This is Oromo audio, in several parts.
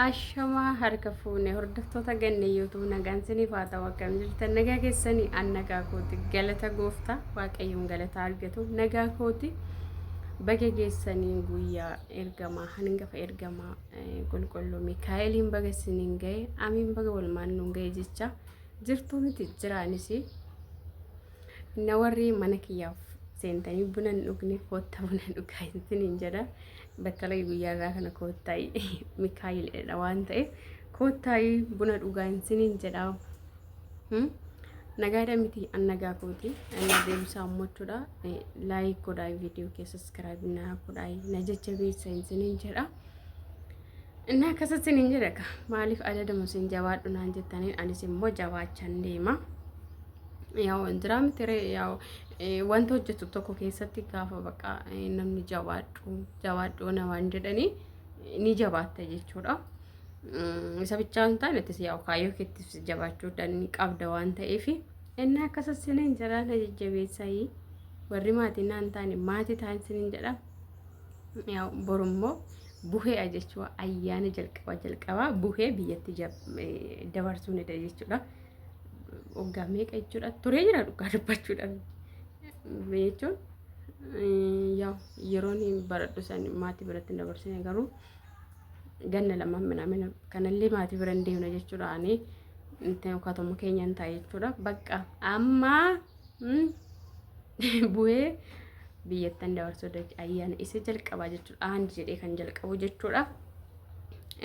Ashamaa harka fuune hordoftoota ganne YouTube nagaan siniif haa ta'u. Akkam jirtan? Nagaa keessanii? An nagaa kooti, galata gooftaa waaqayyoon galata argatu, nagaa kooti. Baga geessanii guyyaa ergamaa hangafa ergamaa qulqulluu Mikaa'eliin baga siniin ga'e, amiin, baga walumaan nuun ga'e jecha jirtuu miti jiraanis. Na warri mana kiyyaaf seentanii buna hin dhugne kootta buna dhugaa isiniin jedha. Battala guyyaa irraa kana koottaa Mikaa'elidha waan ta'eef koottaa buna dhugaa isiniin jedha. Nagaadha miti? An nagaa kooti. Na deebisaa ammachuudha. Like godhaa, viidiyoo kee subscribe na godhaa, na jajjabeessa isiniin jedha. Inni akkasa isiniin jedha ka maaliif adaduma isin jabaadhu naan jettaniin anis immoo jabaachan deema. Yaa'u jira miti ree? Yaa'u wanta hojjetu tokko keessatti gaafa bakka namni jabaadhu jabaadhu namaan jedhanii ni jabaatta jechuudha. Isa bichaa hin taane ittis yaa'u kaayyoo keettis jabaachuu ni qabda waan ta'eef inni akkasa isiniin jedha. Na jajjabeessayii, warri maatii naan taane maatii ta'an isiniin jedha. Yaa'u borummoo buhee jechuudha, ayyaana jalqaba jalqabaa buhee biyyatti dabarsuunidha jechuudha. Waggaa meeqa jechuudha turee jira dhugaa dubbachuudhaan jechuun, yaa'u yeroon baradhu san maatii biratti hin dabarsine, garuu ganna lama minamina kanallee maatii bira hin deemne jechuudha. Ani katuma keenya hin ta'a jechuudha. Bakka amma bu'ee biyyattan dabarsuu ayyaana isa jalqabaa jechuudha. Aandi jedhee kan jalqabu jechuudha.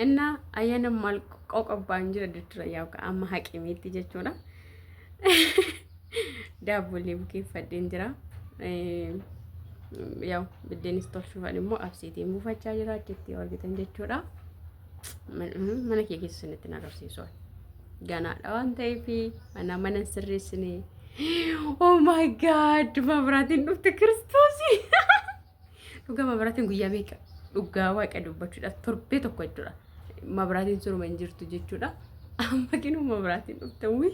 Inna ayyaana maal qoqobbaan jira jechuudha, yaa'u amma haqimiitti jechuudha. Daabbollee bukeeffadheen jira. Yaa'u biddeenis tolchuufan immoo absiitiin buufachaa jira achitti yoo argitan jechuudha. Mana kee keessa isinitti agarsiisu. Ganaadha waan ta'eef mana mana sirreessine. Oh my God! Mabraatiin dhufte, Kiristoosii! Dhugaa mabraatiin guyyaa meeqa, dhugaa waaqa dubbachuudhaaf torbee tokko jechuudha. Mabraatiin suruma hin jirtu jechuudha. Amma kinuu mabraatiin dhufte, wii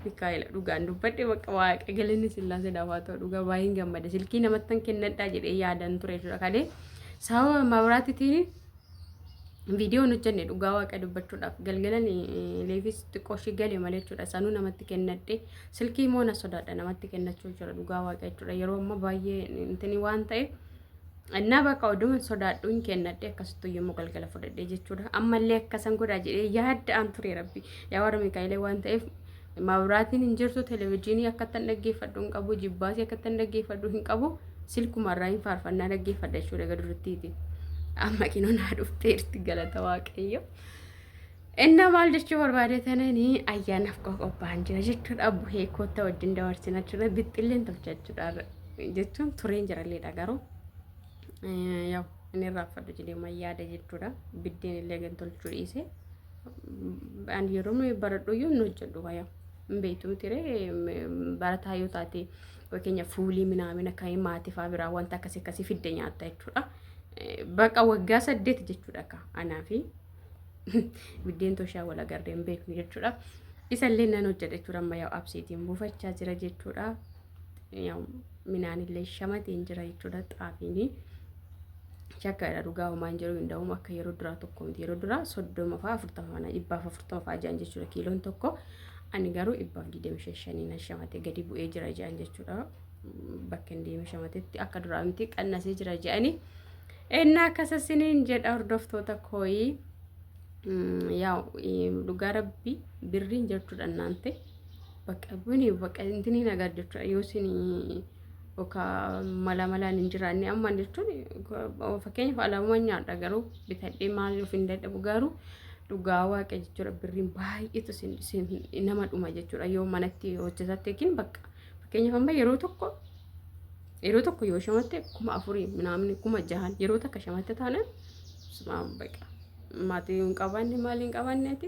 Mikaa'ela, dhugaan dubbadhe, bakka waaqa galanni sillaasee haa ta'u, dhugaa baay'een gammada. Silkii namattan kennadhaa jedhee yaadan ture jechuudha. Kalee sababa mabraatiitiin viidiyoon hojjenne, dhugaa waaqa dubbachuudhaaf galgalan leefis xiqqoo ishii gale malee jechuudha. Sanuu namatti kennadhe. Silkii immoo na sodaadha namatti kennachuu jechuudha, dhugaa waaqa jechuudha. Yeroo ammaa baay'ee intini waan ta'eef innaa bakka oduma sodaadhu hin kennadhe, akkasittuu yommuu galgala fudhadhe jechuudha. Ammallee akkasan godhaa jedhee yaadda'an ture. Rabbi yaa warra Mikaa'elee waan ta'eef mabraatiin hin jirtu, televezyiinii akkattan dhaggeeffadhu hin qabu, jibbaasii akkattan dhaggeeffadhu hin qabu, silkumarraa hin faarfannaa dhaggeeffadha jechuudha gaduruttiiti. Amma kinoo naa dhufteerti, galata waaqayyo. Inna maal jechuu barbaade tananii ayyaanaaf qophaa'an jira jechuudha. Buhee kootta wajjin dabarsina jechuudha. Bixxilleen tolcha jechuudha. Jechuun tureen jiralleedha garuu yaa'u inni irraanfadhu jedhee yaada jechuudha. Biddeen illee gan tolchuu dhiise. Ani yeroo baradhu iyyuu hin hojjedhu wayaa. Hin beektu miti, barataa yoo taate fakkeenya fuulii minaamina kan maatii fa'aa biraa wanta akkasii akkasii fidde nyaatta jechuudha. Baqa waggaa 8 jechuudha akka anaa fi biddeen toshaa wal agarree hin beeknu jechuudha. Isallee nan hojjedha jechuudha. Amma yaa'u absiitiin buufachaa jira jechuudha. Minaanillee shamateen jira jechuudha xaafiini. Shakkaadha dhugaa, homaan jiru hin da'uum akka yeroo duraa tokko miti. Yeroo duraa 30 fa'aa 40 fa'aa 140 fa'aa jedhan jechuudha kiiloon tokko. Ani garuu 125 na shamate, gadi bu'ee jira jedhan jechuudha. Bakka hin deeme shamatetti akka duraa miti, qannasee jira jedhani. Ennaa akkasa siniin jedha hordoftoota kooyii. Yaa dhugaa rabbi birriin jechuudha naante bakka buni bakka intini nagar jechuudha, yoo isin yookaan mala malaan hin jiraanne amma jechuun, fakkeenyaaf alaabuma nyaadha garuu bitadhee maal of hin dadhabu, garuu dhugaa waaqa jechuudha birriin baay'eetu nama dhuma jechuudha yoo manatti hojjetatte yookiin bakka fakkeenyaaf amma yeroo tokko yoo shamatte 4000 minaamni 6000 yeroo takka shamatte taanaan bakka maatii hin qabaanne maal hin qabaanneeti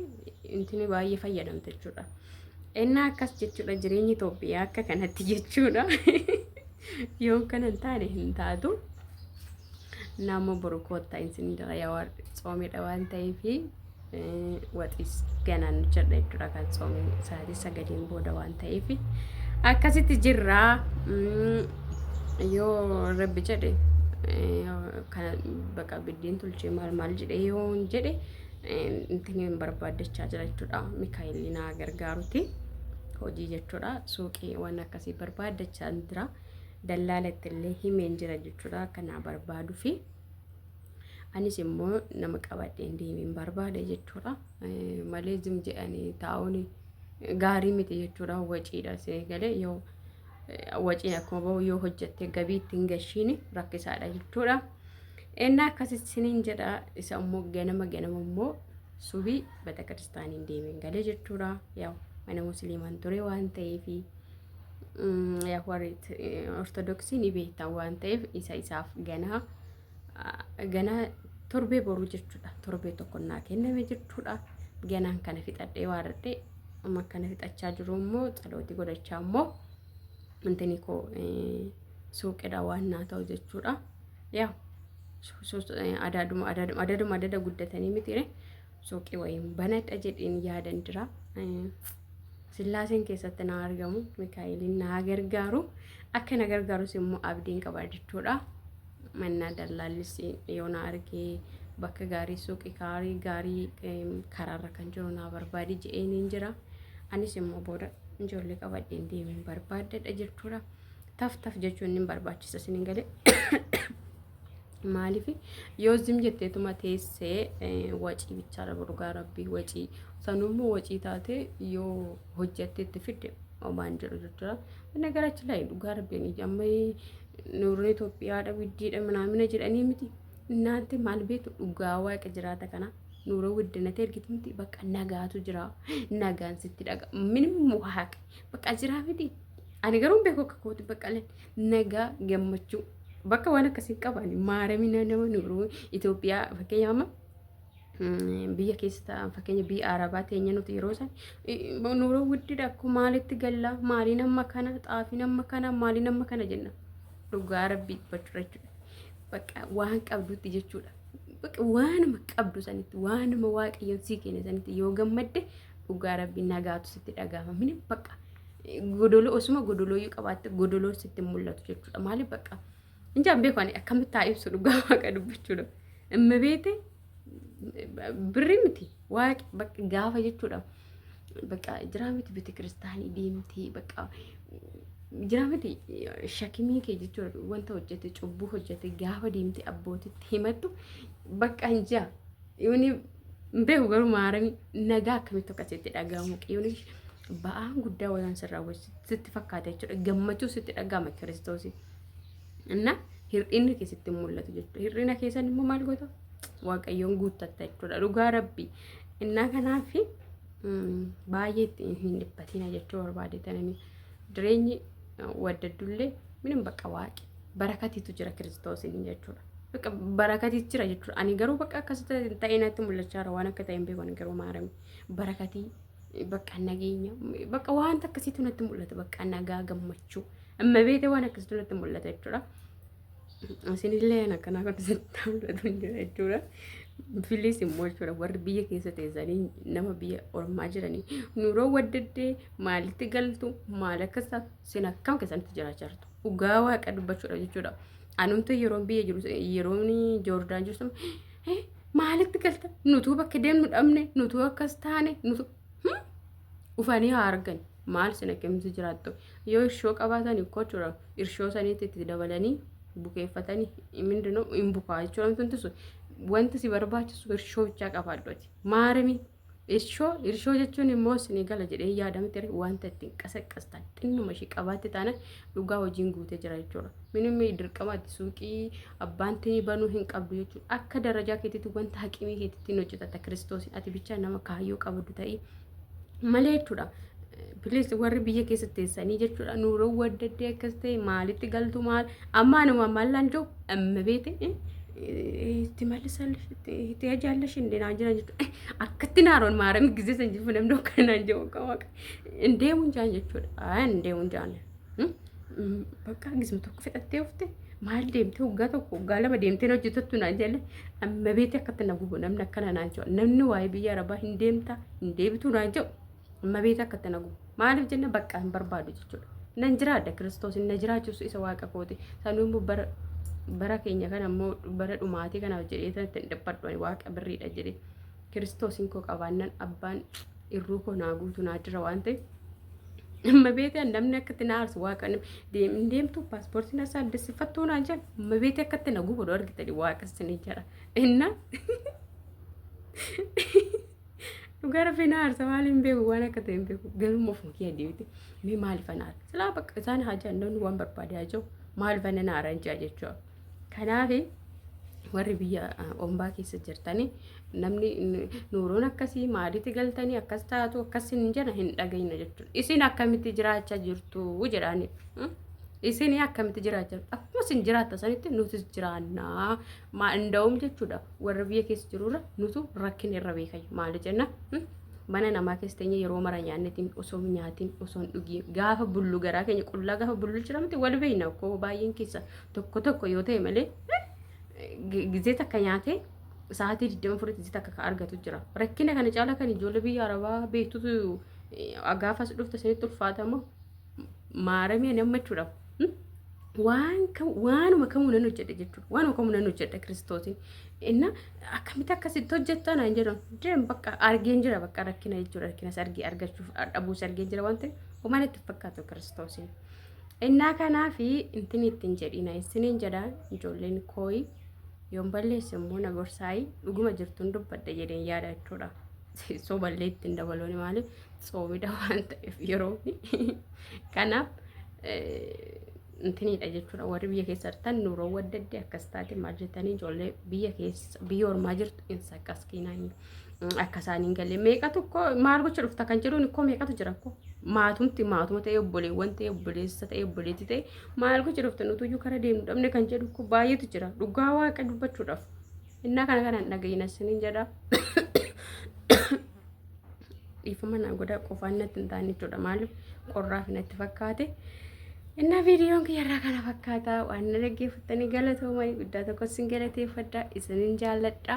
intini baay'ee fayyadamte jechuudha. Innaa akkas jechuudha, jireenyi Itoophiyaa akka kanatti jechuudha. Yoo kana hin taane hin taatu. Nama boru koottaa isin jira, yaa tsoomidha waan ta'eef waxiis ganaan hojjedha jechuudha, kan tsoomii sa'aatii 9n booda waan ta'eef akkasitti jirraa. Yoo rabbi jedhe kana bakka biddeen tolchee maal maal jedhe yoo jedhe Intiniin barbaaddachaa jira jechuudha. Mikaa'elli naa gargaaruti hojii jechuudha. Suuqii waan akkasii barbaaddachaa jira. Dallaalatti illee himeen jira jechuudha. Akka naa barbaaduu fi anis immoo nama qabadheen deemeen barbaada jechuudha. Malee zim jedhanii taa'uun gaarii miti jechuudha. Waciidha isin galee yoo waciin akkuma bahu yoo hojjette gabii ittiin gashiin rakkisaadha jechuudha. Innaa akkasitti isiniin jedha isa immoo ganama ganama immoo subii bata kiristaaniin deemeen galee jechuudha. Yaa mana musliimaan ture waan ta'eef yaa warri ortodoksii ni beektan waan ta'eef isa isaaf ganaa ganaa torbee boruu jechuudha. Torbee tokko naa kenname jechuudha. Ganaan kana fixadhee waaradhee amma kana fixachaa jiru immoo tsalootii godhachaa immoo intini koo suuqidha waan naa ta'u jechuudha. Yaa adaaduma adaaduma adaaduma adada guddatanii mitiire suuqii wayiin banadha jedheen yaadan jira. Sillaaseen keessatti na argamu Mikaa'eliin na gargaaru akka na gargaarus immoo abdiin qaba jechuudha. Mannaa dallaallis yoo na argee bakka gaarii suuqii gaarii gaarii karaarra kan jiru naa barbaadi jedheen jira. Anis immoo booda ijoollee qabadheen deemeen barbaaddadha jechuudha. Taf taf jechuun ni barbaachisa isiniin galee. Maaliif yoo zim jetteetuma teessee wacii bichaadha dhugaa rabbii wacii sanummoo wacii taate yoo hojjatte itti fidde omaan jedhu jechuudha. Nagarachi laa dhugaa rabbiin amma nuurri Itoophiyaadha widdiidha minaamina jedhanii miti. Naanti maal beektu dhugaa waaqa jiraata kana nuura widdinate ergitu miti bakka nagaatu jira nagaan sitti dhaga minim waaqa bakka jiraa miti. Ani garuu hin beeku akka kooti bakka nagaa gammachuu bakka waan akkasii qaban maaramina nama nuuruu Itoophiyaa fakkeenyaaf amma biyya keessa ta'an fakkeenya biyya arabaa teenya nuti yeroo san nuuroo wuddidha akkuma maalitti galla maaliin amma kana xaafiin amma kana maaliin amma kana jenna dhugaa rabbii dubbachuudha jechuudha bakka waan qabdutti jechuudha bakka waanuma qabdu sanitti waanuma waaqayyoon sii kenne sanitti yoo gammadde dhugaa rabbii nagaatu sitti dhagahama mini bakka godoloo osuma godolooyyuu qabaatte godoloo sitti mul'atu jechuudha maaliif bakka injaan beeku ani akkamitti haa ibsu dhugaa waaqa dubbachuudha imma beete birri miti waaqi bakka gaafa jechuudha bakka jiraa miti beete kiristaanii deemtee bakka jiraa miti shakimii kee jechuudha wanta hojjete cubbuu hojjete gaafa deemtee abbootitti himattu bakka hinjaa yooni hin beeku garuu maarami nagaa akkamitti akka sitti dhaga'amu yooni ba'aan guddaa wayaan sirraa sitti fakkaata jechuudha gammachuu sitti dhaga'ama kiristoosii. Inna hir'inni kee sitti mul'atu jechuudha. Hir'ina keessan immoo maal goota? Waaqayyoon guuttatta jechuudha. Dhugaa rabbi. Innaa kanaaf baay'ee itti hin dhiphatina jechuu barbaadetananii. Jireenyi waddaddullee minim bakka waaqi barakatiitu jira kiristoosiin jechuudha. Bakka barakatiitu jira jechuudha. Ani garuu bakka akkasitti ta'ee natti mul'achaa jira waan akka ta'e hin beeku ani garuu maarami. Barakatii bakka nageenya bakka wanta akkasiitu natti mul'ata bakka nagaa gammachuu. Amma beete waan akkasitu natti mul'ata jechuudha. Isinillee akkanaa kan isinitti mul'atu hin jira jechuudha. Filiis immoo jechuudha warri biyya keessa teessanii nama biyya ormaa jiranii nuroo waddaddee maalitti galtu maal akkas taatu isin akkam keessanitti jiraachaa jirtu. Dhugaa waaqa dubbachuudha jechuudha. Anumtu yeroon biyya jiru yeroon Joordaan jiru sun maalitti galta nutuu bakka deemnu dhabne nutuu akkas taane nutuu ufanii haa argan maal isin akkamitti jiraattu yoo irshoo qabaatan ikkoo jechuudha irshoo saniitti itti dabalanii bukeeffatanii mindinoo hin bukaa jechuudha wanti sun wanti si barbaachisu irshoo bichaa qabaadhu ati maarami irshoo irshoo jechuun immoo isinii gala jedhee yaadamte wanta ittiin qasaqqastan xinnuma ishii qabaatte taana dhugaa hojiin guutee jira jechuudha minimmi dirqama ati suuqii abbaan tinii banuu hin qabdu jechuudha akka darajaa keetitti wanta haqimii keetitti hojjetatta kiristoosiin ati bichaa nama kaayyoo qabdu ta'ii malee jechuudha. Please warri biyya keessa teessanii jechuudha nuuroo waddaddee akkas ta'e maalitti galtu maal amma anuma maal jiru amma beete itti mallisallish itti ajaallash indee naan jiran jechuudha akkatti naaroon maarami gisee san jiru namni akka naan jiru akka waaqa hin deemuun jaan jechuudha hin deemuun jaan bakka gisma tokko fixattee ufte maal deemtee waggaa tokko waggaa lama deemtee hojjetattu naan jelle amma beete akkatti na gubu namni akkana naan jedhu namni waa'ee biyya arabaa hin deemta hin deebitu naan jedhu amma beete akkatti na gubu maaliif jenna bakka hin barbaadu jechuudha nan jiraadha kiristoos na jiraachisu isa waaqa kooti sanuu immoo bara bara keenya kana immoo bara dhumaatii kanaaf jedhee sanatti hin dhiphadhu ani waaqa birriidha jedhee Kiristoosiin koo qabaannan abbaan irruu koo naa guutu naa jira waan ta'eef amma beetee namni akkatti na aarsu waaqa deemin deemtu paaspoortii na saaddessifattuu naan jedha amma beetee akkatti na gubu argitanii waaqa isin jedha inna dhugaa rabbi na aarsa maal hin beeku waan akka ta'e hin beeku garuu ofuma kiyya deebite mee maaliif ana aarsa silaa bakka isaan haa jedhan namni waan barbaade haa jiru maaliif ana na aaran jaa jechuudha kanaaf warri biyya ombaa keessa jirtanii namni nuuroon akkasii maalitti galtanii akkas taatu akkas hin jedha hin dhagayna jechuudha. Isin akkamitti jiraachaa jirtu jedhaani. Isin akkamitti jiraachaa jirtu akkuma isin jiraatta sanitti nutis jiraannaa maa inda'uum jechuudha warra biyya keessa jirurra nutu rakkina irra beekayu maali jenna. Mana namaa keessa teenye yeroo mara nyaannetiin osoo hin nyaatiin osoo hin dhugiin gaafa bullu garaa keenya qullaa gaafa bullu jiramte wal beekna koo baay'een keessa tokko tokko yoo ta'e malee gizee takka nyaatee sa'aatii 24 gizee takka ka argatu jira. Rakkina kana caala kan ijoollee biyya arabaa beektutu gaafas dhufte isinitti ulfaatamoo maaramii ani amma jechuudha. Waan waanuma kamuu nan hojjedha jechuudha. Waanuma kamuu nan hojjedha kiristoosiin. Inna akkamitti akkasitti hojjettaa naan jedhan deem bakka argeen jira bakka rakkina jechuudha. Rakkinas argee argachuuf dhabuus argeen jira waan ta'eef homaa natti fakkaatu kiristoosiin. Innaa kanaafi intin ittiin jedhina isiniin jedha ijoolleen kooyi yoon balleesse immoo na gorsaayi dhuguma jirtuun dubbadha jedheen yaada jechuudha. Soballee ittiin dabalooni maaliif tsoomidha waan ta'eef yeroo kanaaf intiniidha jechuudha warri biyya keessa jirtan nuuroo waddadde akkas taate maal jettanii ijoollee biyya keessa biyya ormaa jirtu hin saqqaskiinaa akka isaan hin galle meeqatu koo maal gocha dhufta kan jedhuun koo meeqatu jira koo maatumti maatuma ta'e obboleewwan ta'e obboleessa ta'e obboleetti ta'e maal gocha dhufta nutuyyuu kara deemnu dhabne kan jedhu koo baay'eetu jira dhugaa waaqa dubbachuudhaaf innaa kana kanaan dhaga'ina isiniin jedha. Dhiifama naa godhaa qofaan natti hin taane jechuudha maaliif qorraaf natti fakkaate. Innaa viidiyoon kiyyarraa kana fakkaata waan na dhaggeeffattanii galatoomanii guddaa tokko isin galateeffadha isinin jaalladha.